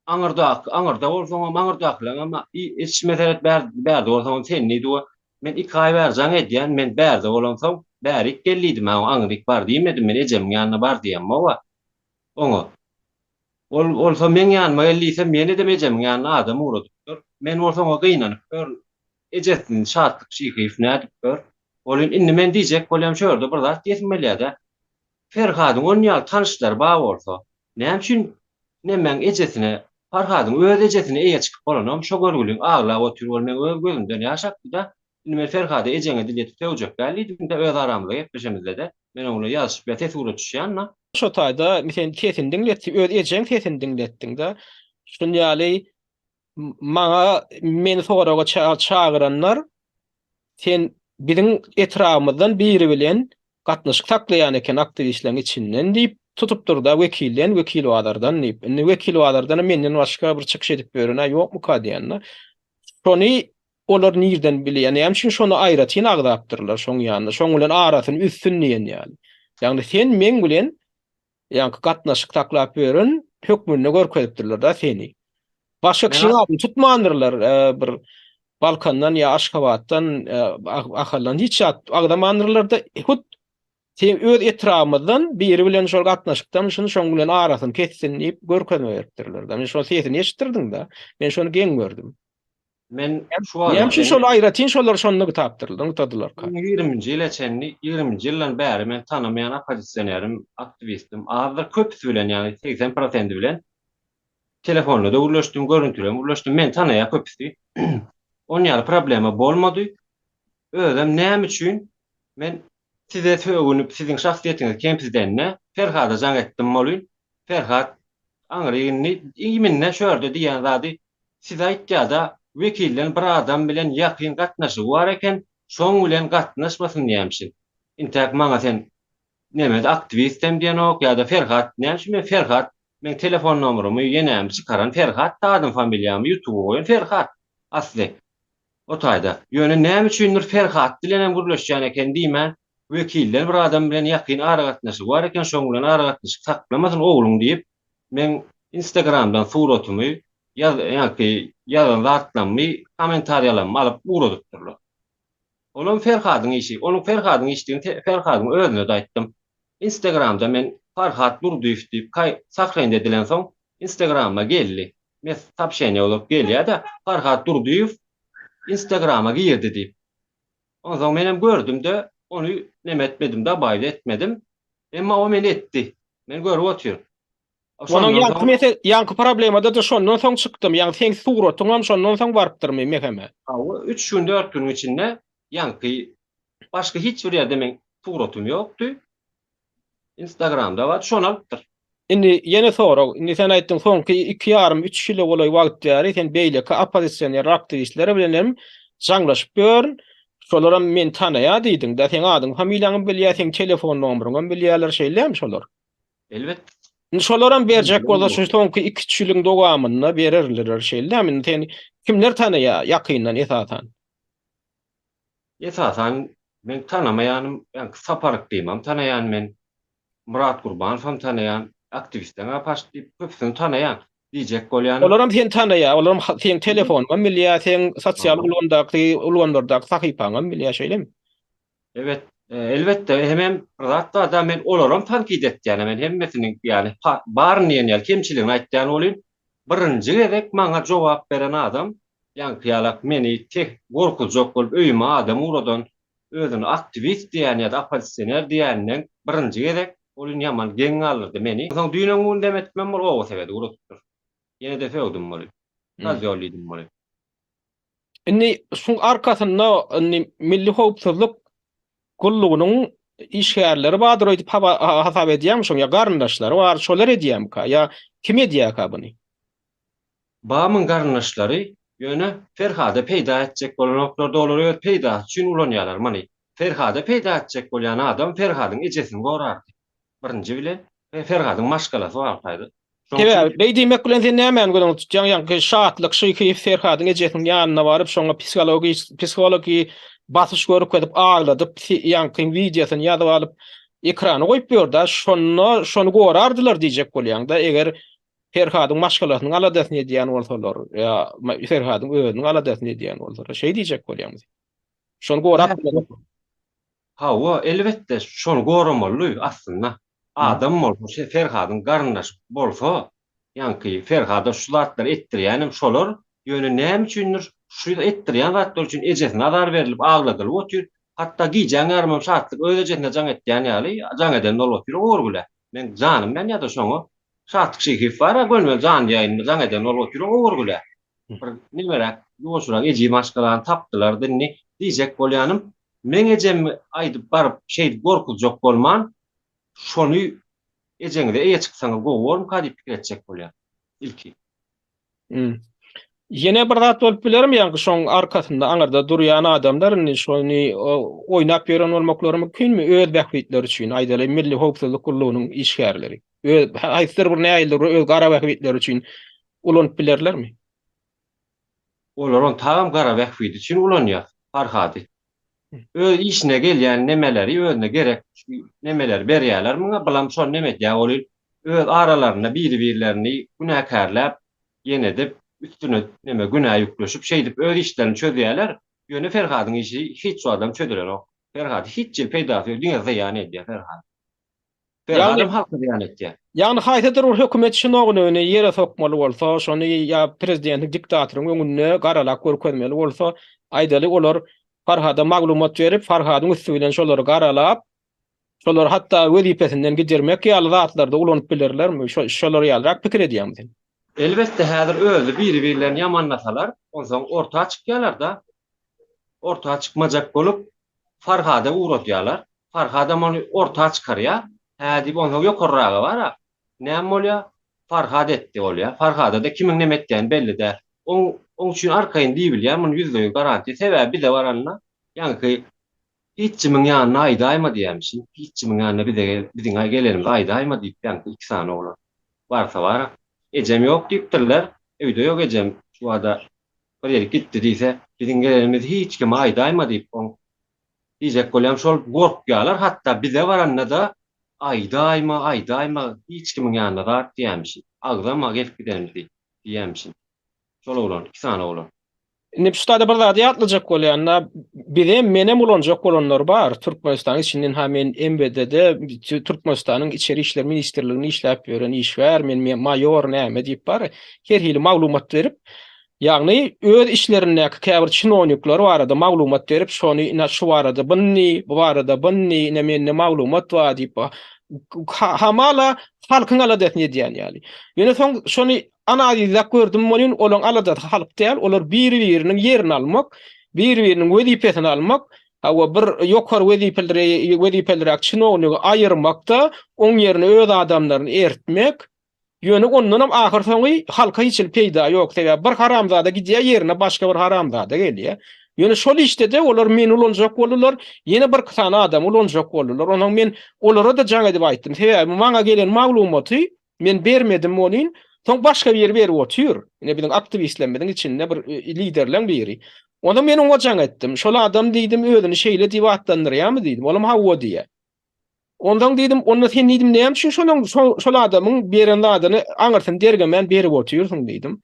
aňyrdaky, aňyrda bolsaňam, aňyrdakylaňam içime seret bärde bolsaňam sen diýdi we men iki aý bäri jaň edýän, men bärde bolamsoň bärik gel diýdim, ha aňryk bar diýmedim, men ejemiň ýanyna bar diýemok-a oňa. Ol bolsa meň ýanyma gel diýsem, ýene-de ejemiň ýanyna adam ugradypdyr. Men bolsa oňa gynanyp ýörün. Ejesini Şatlyk Şyhyýew nädip gör. Ol indi men diýjek bolýan şu ýerde bir zat diýesim gelýär-dä. Ferhadyň on ýaly tanyşlary bar bolsa, näme üçin nemäň ejesine, Farhadyň öz ejesine eýe çykyp bolanam şo görgüliň aglap otyr ol meň öz gözümden ýaş akdy-da. Indi men Ferhada ejeňe dil ýetip sögjek däl diýdim-de öz aramyzda gepleşemizde-de. Men oň bilen ýazyşyp ýa ses ugratşýan-da. Şo taýda sen sesini diňletdi, öz ejeň sesini diňletdiň-de. Şun ýaly maňa meni soraga çagyranlar sen biziň etrabymyzdan biri bilen gatnaşyk saklaýan eken aktiwistleriň içinden diýip tutupdyrda wekilden wekilbazardan diýip. Indi wekilbazardan menden başga bir çykyş edip ýören-ä ýokmuka diýende. Şony olar nirden bilýär? Näme üçin şony aýratyn agzapdyrlar şoň ýanynda? Şoň bilen arasyny üzsün diýen ýaly. Ýagny sen meň bilen ýaňky gatnaşyk saklap ýören hökmünde görkezipdirler-de seni. Başga kişiň adyny tutmandyrlar, bir Balkandan ýa Aşgabatdan, Ahaldan hiç zat agzamandyrlar-da, hut sen öz etrabymyzdan biri bilen şol gatnaşykdan şuny şoň bilen arasyny kessin diýip görkezme beripdirler-de. Men şol sesini eşitdirdiň-de. Men şony geň gördüm. Men şu wagta Näme üçin şol aýratyn şolar şony nygtapdyrlar, nygtadylarka? 20-nji ýyla çenli, 20-nji ýyldan bäri men tanamaýan oppozisionerim, aktiwistim azdyr, köpüsi bilen, ýagny 80 prosendi bilen telefonda-da gürleşdim, görüntüli hem gürleşdim. Meni tanaýar köpüsi. Onun ýaly problema bolmady. Özem näme üçin men size sögünip, siziň şahsyýetiňizi kemsidende Ferhada jaň etdim welin, Ferhat aňry indi iminde şu ýerde diýýän zady size aýtýada wekilden bir adam bilen ýakyn gatnaşygy bar eken, şoň bilen gatnaşmasyn diýýämişin. Intäk maňa sen nemede aktiwist hem diýenok ýa-da Ferhat näme üçin men Ferhat meň telefon nomerymy ýenämi çykaran Ferhat da adym familiýamy ýutuba goýan Ferhat asly o taýda. Ýöne näme üçindir Ferhat bilenem gürleşýän eken diýmän wekilden bir adam bilen ýakyn aragatnaşygy bar eken şoň bilen aragatnaşyk saklamasyn ogluň diýip meň instagramdan suratymy ýaz ýaňky ýazan zatlammy kommentariýalammy alyp ugradypdyrlar. Olam Ferhadyň işi. Onuň Ferhadyň işdigini Ferhadyň özüne-de aýtdym. Instagramda men Farhat Durdyýew diýip kaý sahrenit edilensoň instagrama geldi. Mes soobşeniýa bolup gelýä-de Farhat Durdyýew instagrama girdi diýip. Onsoň menem gördüm-de ony neme etmedim dabaýda etmedim. Emma o meni etdi. Men görüp otyryn. Onuň ýaňky mesel, ýaňky problemada-da şondan soň çykdymy? Ýagny seň suratyňam şondan soň barypdyrmy meheme? Hawa, üç gün, dört günüň içinde ýaňky başga hiç bir ýerde meň suratym ýokdy. Instagramda bardy, şony alypdyr. Indi ýene sorag, indi sen aýtdyň soňky iki ýarym, üç ýyla golaý wagt bäri sen beýleki oppozisioner aktiwistler bilen hem jaňlaşyp ýörün. Şolaram meni tanaýar diýdiň-de, seň adyňy, familiýaňy bilýär, seň telefon nomeriňem bilýärler, şeýlemi şolar? Elbetde. Indi şolaram berjek bolsa şu soňky 2-3 ýylyň dowamynda bererler şeýle Indi seni kimler tanaýar ýakyndan esasan? Esasan men tanamaýanym, ýaňky Sapar Yklymam tanaýan men. Myrat Gurbanowam tanaýan, aktiwistleň paş diýip köpüsini tanaýan diýjek bolýanym. Olaram seni tanaýar, olaram seň telefonyňam bilýär, seň sosial ulgamdaky ulgamlardaky sahypaňam bilýär şeýlemi? Evet, elbetde hemem bir zat barda men olaram tankyt etýän men hemmesiniň ýagny baryny diýen ýaly kemçiligini aýtýan welin birinji gezek maňa jogap beren adam ýaňky ýalak meni teh gorkuzjak bolup öýüme adam ugradan özüni aktiwist diýýän ýa-da oppozisioner diýýäninden birinji gezek ol indi ýaman geň galdyrdy meni. Soň düýn öňňün dem etmem ol oba sebedi ugradypdyr. Ýene-de sögdüm ony. Kozýol diýdim ony. Indi şuň arkasynda indi Milli howpsuzlyk gullugynyň işgärleri bardyr öýdüp hasap edýäňmi şoň ýa garyndaşlary bar, şolar edýärmika ýa kim edýärka buny? Bamyň garyndaşlary ýöne Ferhada peýda etjek bolanoklarda olar öz peýdasy üçin ulanýarlar muny. Ferhada peýda etjek bolýan adam Ferhadyň ejesini gorardy. Birinji bilen Ferhadyň maşgalasy bar taýda. Sebäbi beý diýmek bilen sen nämäni göz öňünde tutýaň? Ýaňky Şatlyk Şyhyýew Ferhadyň ejesiniň ýanyna baryp, şoňa psihologik psihologik basyş görkezip, agladyp, ýaňky wideosyny ýazyp alyp, ekrana goýup ýör-dä. Şonda şony gorardylar diýjek bolýaň-da, eger Ferhadyň maşgalasynyň aladasyny edýän bolsalar, ýa Ferhadyň özüniň aladasyny edýän bolsalar, şeý diýjek bolýaňmy sen? Şony gorap bilenoklar. Hawa, elbetde, şony goramaly aslynda. Adam bolsa, şe Ferhadyň garyndaşy bolsa, ýaňky Ferhada şu zatlary etdirýänem şolar, ýöne näme üçindir şu etdirýän zatlary üçin ejesine azar berlip agladylyp otyr, hatda gijäň ýarymam Şatlyk öz ejesine jaň etýän ýaly jaň eden bolup otyr Ogurgüle. Meň janym ýanýada şoňa. Şatlyk Şyhyýew bar-a gönümel janly ýaýynda jaň eden bolup otyr Ogurgüle. Bir nemeräk, ýuwaşrak ejiz maşgalany tapdylar-da indi diýjek bolýanym, meň ejemi aýdyp baryp şeýdip gorkuzjak bolman, şony ejeňize eýe çyksaňyz gowy bormyka diýip pikir etjek bolýan ilki. Ýene bir zat bolup bilermi ýaňky şoň arkasynda aňyrda durýan adamlar indi şony oýnap ýören bolmaklary mümkinmi öz bähbitleri üçin aýdaly Milli howpsuzlyk gullugynyň işgärleri öz haýsydyr bir nähilidir bir öz gara bähbitleri üçin ulanyp bilerlermi? Olar ony tagam gara bähbidi üçin ulanýar Farhady. Öz işine gelýän nemeleri özüne gerek nemeleri berýärler muňa bulam şony neme edýär ol öz aralarynda biri birlerini günäkärläp ýenedip üstüne neme günä ýükleşip şeýdip öz işlerini çözýärler ýöne Ferhadyň işi hiç wagtam çözülenok Ferhady hiç hili peýdasy ýok diňe zyýan edýär Ferhady. Ferhadam halka zyýan etýär. Ýagny haýsydyr bir hökümet çinownygyny ýere sokmaly bolsa, şony ýa prezidentiň diktatoryň öňünde garalap görkezmeli bolsa, aýdaly olar Farhada maglumat berip, Farhadyň üsti bilen şolary garalap, şolary hatda wezipesinden gidirmek ýaly zatlarda ulanyp bilerlermi? Şolar ýalyrak pikir edýäňmi sen? Elbetde häzir özi biri-birlerini ýamanlasalar, onsoň orta çykýalar-da. Orta çykmajak bolup Farhada ugradýarlar. Farhadam ony orta çykarýar. Hä diýip onsoň ýokarraga bar-a. Näme bolýar? Farhad etdi bolýar. Farhada-da kimiň neme etýäni belli däl. Oň oň üçin arkaýyn diýibilýär, muny ýüzde ýüz garantiýa. Sebäbi bize baranda ýaňky hiç kimiň ýanynda aýdaýma diýýärmişin. Hiç kimiň ýanynda bize biziň gelenimizi aýdaýma diýip ýaňky iki sany oglan barsa bar-a. Ejem ýok diýipdirler. Öýde ýok ejem. Şu bada bir ýerik gitdi diýse, biziň gelenimizi hiç kime aýdaýma diýip oň diýjek bolýam şol gorkýalar hatda bize baranda-da aýdaýma aýdaýma hiç kimiň ýanynda zat diýýämişin agzama gelip gidenimizi diýýämişin şol oglan iki sany oglan. Indi şu taýda bir zady ýatlajak bolýan-da, bizem, menem ulanjak bolanlar bar. Türkmenistanyň içinden ha men MWD-de Türkmenistanyň Içeri işler ministrliginde işläp ýören işgär, men maýor näme diýip bar, her hili maglumat berip, ýagny öz işlerindäki käbir çinownikler barada maglumat berip, şony ine şu barada bynny, bu barada bynny, ine mende maglumat bar diýip, hamala halkyň aladasyny edýän ýaly. Ýöne soň şony analizläp gördüm welin, olaň aladasy halk däl, olar biri-biriniň ýerini almak, biri-biriniň wezipesini almak, hawa bir ýokary wezipeliräk çinownigi aýyrmak-da, oň ýerine öz adamlaryny ertmek, Ýöne ondanam ahyrsoňy halka hiç hili peýda ýok. Sebäbi bir haramzada gidýär, ýerine başga bir haramzada gelýär. Ýöne şol işde-de olar meni ulanjak boldular, ýene birki sany adamy ulanjak boldular. Onsoň men olara-da jaň edip aýtdym. Sebäbi maňa gelen maglumaty men bermedim welin, soň başga biri berip otyr. Ine biziň aktiwistlerimiziň içinde bir liderleň biri. Onsoň men oňa jaň etdim. Şol adam diýdim, özüni şeýle diýip atlandyrýarmy diýdim. Olam hawa diýýär. Onsoň diýdim, onda sen diýdim, näme üçin şonuň şol adamyň beren zadyny aňyrsyny dergemän berip otyrsyň diýdim.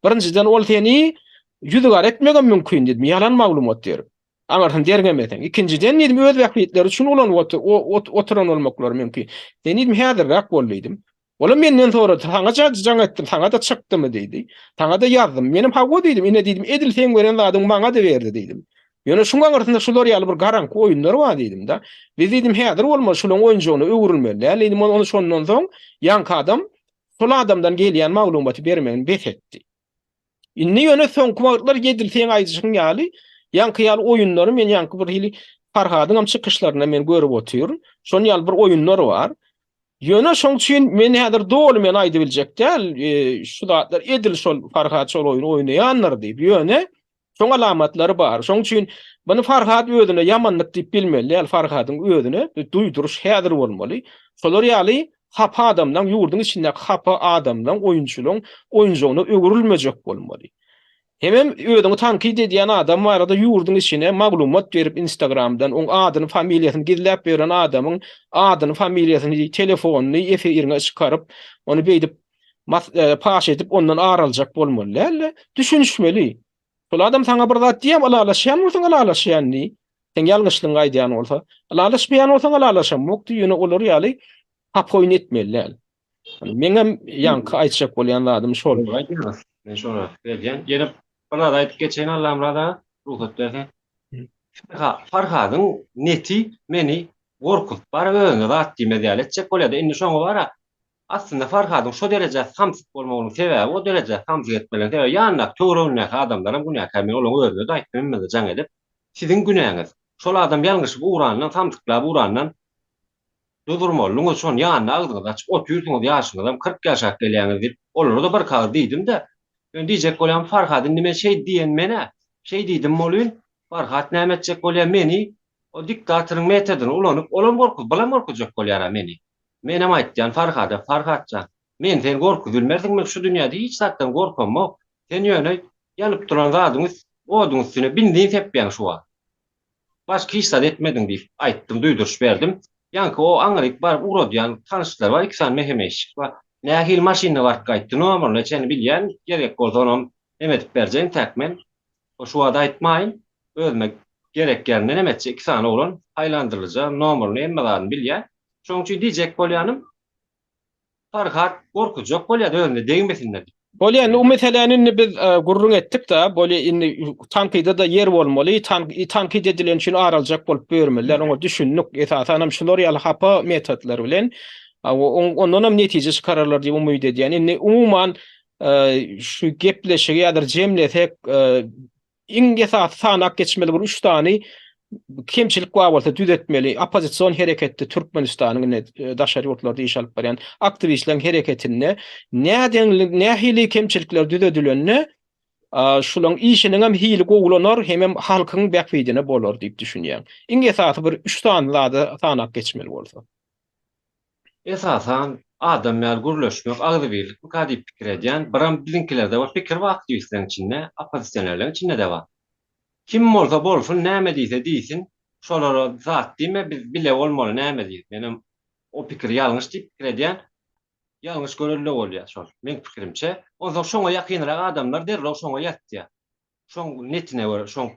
Birinjiden ol seni ýüzügara etmegem mümkin diýdim, ýalan maglumat berip. Aňyrsyny derňemeseň. Ikinjiden diýdim, öz bähbitleri üçin ulanyp oturan bolmaklary mümkin. Sen diýdim, häzirräk bol diýdim. Olam menden sorady, saňa jaň etdim, saňa-da çykdymy diýdi. Saňa-da ýazdym. Menem hawa diýdim, ine diýdim, edil seň beren zadyňy maňa-da berdi diýdim. Ýöne şuň aňyrsynda şular ýaly bir garaňky oýunlar bar diýdim-de. Biz diýdim, häzir bolmaz, şulaň oýunjagyna öwrülmeli däl diýdim. Ony şondan soň ýaňky adam şol adamdan gelýän maglumaty bermegini bes etdi. Indi ýöne soňky wagtlar edil seň aýdyşyň ýaly, ýaňky ýaly oýunlary men ýaňky bir hili Farhadyňam çykyşlarynda men görüp otyryn. Şonuň ýaly bir oýunlar bar. Ýöne şoň üçin men häzir doly men aýdybiljek däl, şu zatlar edil şol Farhat şol oýny oýnaýandyr diýip. Ýöne şoň alamatlary bar. Şoň üçin muny Farhat özüne ýamanlyk diýip bilmeli däl, Farhadyň özüne duýduryş häzir bolmaly. Şolar ýaly hapa adamlaň, ýurduň içindäki hapa adamlaň, oýunçylaň oýunjagyna öwrülmejek bolmaly. Hemem özüňi tankyt edýän adam barada ýurduň içine maglumat berip instagramdan oň adyny familiýasyny gizläp ýören adamyň adyny familiýasyny telefonyny efiriňe çykaryp ony beýdip paş edip ondan ar aljak bolmaly dälde düşünişmeli. Şol adam saňa bir zat diýýär ylalaşýan bolsaň ylalaşýan diý. Seň ýalňyşlygyňy aýdýan bolsa. Ylalaşmaýan bolsaň ylalaşamok diý ýöne olar ýaly hapa oýun etmeli däl. Meňem ýaňky aýtjak bolýan zadym şol. Dogry aýdýaňyz. Men şony gelýän. Ýene bir zat aýdyp geçeýin Allamyrat aga, rugsat berseň. Farhadyň neti meni gorkuzyp baryp özüne zat diýmez ýaly etjek bolýar-da. Indi şoňa bara aslynda Farhadyň şo derejä samsyk bolmagynyň sebäbi, o derejä samsyk etmeleriniň sebäbi ýanyndaky töweregindäki adamlaram günäkär. Men olaryň özüne-de aýtdym hemmesine jaň edip. Siziň günäňiz. Şol adam ýalňyşyp ugrandan, samsyklap ugrandan Durdurmalydyňyz şony ýanynda agzyňyzy açyp otyrsyňyz ýaşyňyzam 40 ýaşap gelýäňiz diýip olara-da bir kagyz diýdim-de ýöne diýjek bolýan Farhat indi men şeý diýen men-ä şeý diýdim bolýyn Farhat näme etjek bolýar meni o diktatoryň metodyny ulanyp olam gorkuz bulam gorkuzjak bolýar-a meni menem aýtýan Farhada Farhatjan men seni gorkuzybilmersiň men şu dünýäde hiç zatdan gorkamok sen ýöne ýanyp duran zadyň oduň üstüne benzin sepýäň şu wagt Başga hiç zat etmediň diýip aýtdym, duýduryş berdim. Ýaňky o aňryk baryp ugradýan tanyşlary bar, iki sany mehemeşik bar. Nähili maşynda baryp gaýtdy, nomeryna çenli bilýän, gerek bolsa onam neme edip berjek intäk men. O şu wagt aýtmaýyn, özüme gerek ýerinde neme etjek, iki sany oglan, haýlandyrylyja, nomeryny, hemme zadyny bilýän. Şoň üçin diýjek bolýanym, Farhat gorkuzjak bolýar özüne degmesinler diýip. Bolýa indi o meseläni indi biz gürrüň etdik-de, bolýa indi tankyda-da ýer bolmaly, tankyt edilen üçin ar aljak bolup börmeliler, oňa düşündik. Esasanam şular ýaly hapa metodlar bilen ondanam netije çykararlar diýip umyt edýän. Indi umuman şu gepleşigi häzir jemlesek, Iň esasy sanap geçmeli bir üç sany kemçilik bar bolsa düzetmeli. Oppozision hereketde Türkmenistanyň ine daşary ýurtlarda iş alyp barýan aktiwistleriň hereketinde nädenli nähili kemçilikler düzedilende şulaň işiniň hem hili gowulanar hemem halkyň bähbidine bolar diýip düşünýäň. Iň esasy bir üç sany zady sanap geçmeli bolsa. Esasan adam ýaly gürleşmek agzybirlikmika diýip pikir edýän. Biram biziňkilerde bir pikir bar aktiwistleriň içinde, oppozisionerleriň içinde-de bar. Kim bolsa bolsun, näme diýse diýsin, şolara zat diýme, biz bile bolmaly näme diýip. Menem o pikiri ýalňyş diýip pikir edýän. Ýalňyş görelde bolýar şol, meň pikirimçe. Onsoň şoňa ýakynrak adamlar derrew şoňa ýatýar. Şoň netine görä, şoň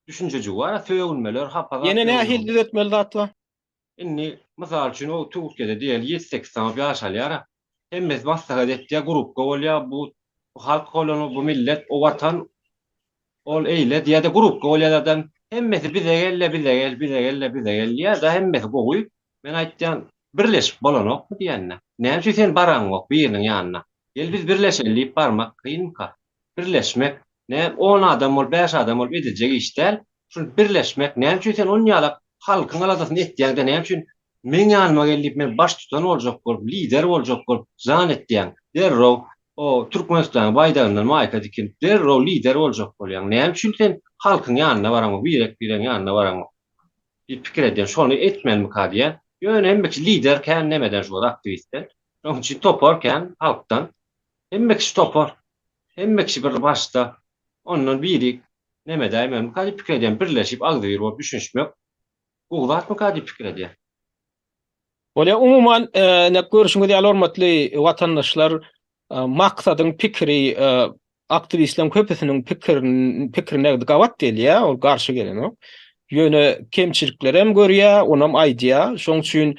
düşünjejigi bar-a, sögünmeler, hapa zat Ýene nähili düzetmeli zat bar? Indi, mysal üçin, o Türkiýede diýeli ýedi-sekiz sany bolup ýaşalýar-a. Hemmesi maslahat etýär, grupka bolýar, bu halk bolan, bu millet, o watan, ol eýle diýýär-de, grupka bolýar adam. Hemmesi bize gel-de, bize gel, bize gel-de, bize gel diýýär-de, hemmesi gowy. Men aýtýan, birleşip bolanokmy diýende. Näme üçin sen baraňok biriniň ýanyna? Gel biz birleşeli diýip barmak kynmyka? Birleşmek, nä on adam bolup, bäş adam bolup ediljek iş däl. Şul birleşmek, näme üçin sen onýalak halkyň aladasyny etýäňde näme üçin meň ýanyma gel diýip men baştutan boljak bolup, lider boljak bolup jan etýäň, derrew o Türkmenistanyň baýdagyndan maýka dikinip derrew lider boljak bolýaň. Näme üçin sen halkyň ýanyna baraňok, birek-biregiň ýanyna baraňok diýip pikir edýän. Şony etmelimikä diýýän. Ýöne hemme kişi lider kän nemeden şu wagt aktiwistden. Şonuň üçin topar kän halkdan. Hemme kişi topar. Hemme kişi bir başda. Ondan biri neme däýmemika diýip pikir edýän. Birleşip agzybir bolup düşünişmek gowy zatmyka diýip pikir edýän. Bolýar. Umuman, ine görşüňiz ýaly hormatly watandaşlar, Maksadyň pikiri aktiwistleriň köpüsiniň pikirine gabat gelýär, ol garşy gelenok. Ýöne kemçiliklerem görýär, onam aýdýar. Şonuň üçin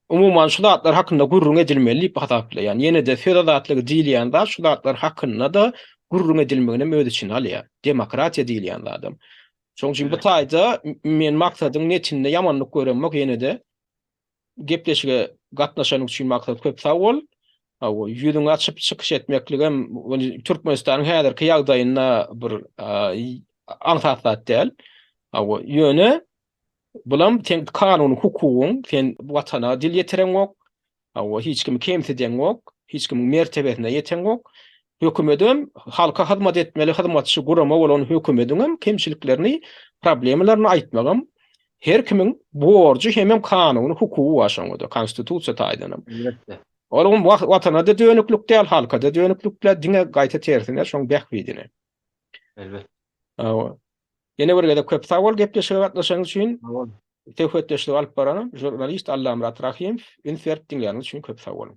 Umuman şu zatlar hakynda gürrüň edilmeli diýip hasaplaýan. Ýene-de söz azatlygy diýilýän zat şu zatlar hakynda-da gürrüň edilmeginem öz içine alýar. Demokratiýa diýilýän zadam. Şonuň üçin bu taýda men Maksadyň netinde ýamanlyk göremok ýene-de gepleşige gatnaşanyň üçin Maksat köp sag bol. Hawa, ýüzüňi açyp çykyş etmekligem Türkmenistanyň häzirki ýagdaýynda bir aňsat zat däl. Hawa, ýöne Bulam seň kanuny hukugyň, sen watana dil ýetireňok, hawa, hiç kimi kemsideňok, hiç kimiň mertebesine ýeteňok. Hökümedem halka hyzmat etmeli hyzmatçy gurama bolan hökümediňem kemçiliklerini, problemalaryny aýtmagam her kimiň borjy hemem kanuny hukugy bar şoňada, konstitusiýa taýdanam. Elbetde. Ol watana-da dönüklik däl, halka-da dönüklik däl, diňe gaýta tersine şoň bähbidine. Elbetde. Hawa. Ýene bir gezek köp sag bol gepleşige gatnaşanyň üçin. Sag bol. Söhbetdeşligi alyp baranam žurnalist Allamyrat Rahymow. Üns berip diňläniňiz üçin köp sag boluň.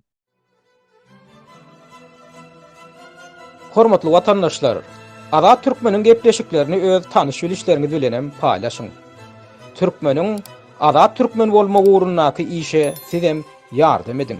Hormatly watandaşlar! Azat Türkmeniň gepleşiklerini öz tanyş-bilişleriňiz bilenem paýlaşyň. Türkmeniň Azat Türkmen bolmagy ugrundaky işe sizem ýardam ediň.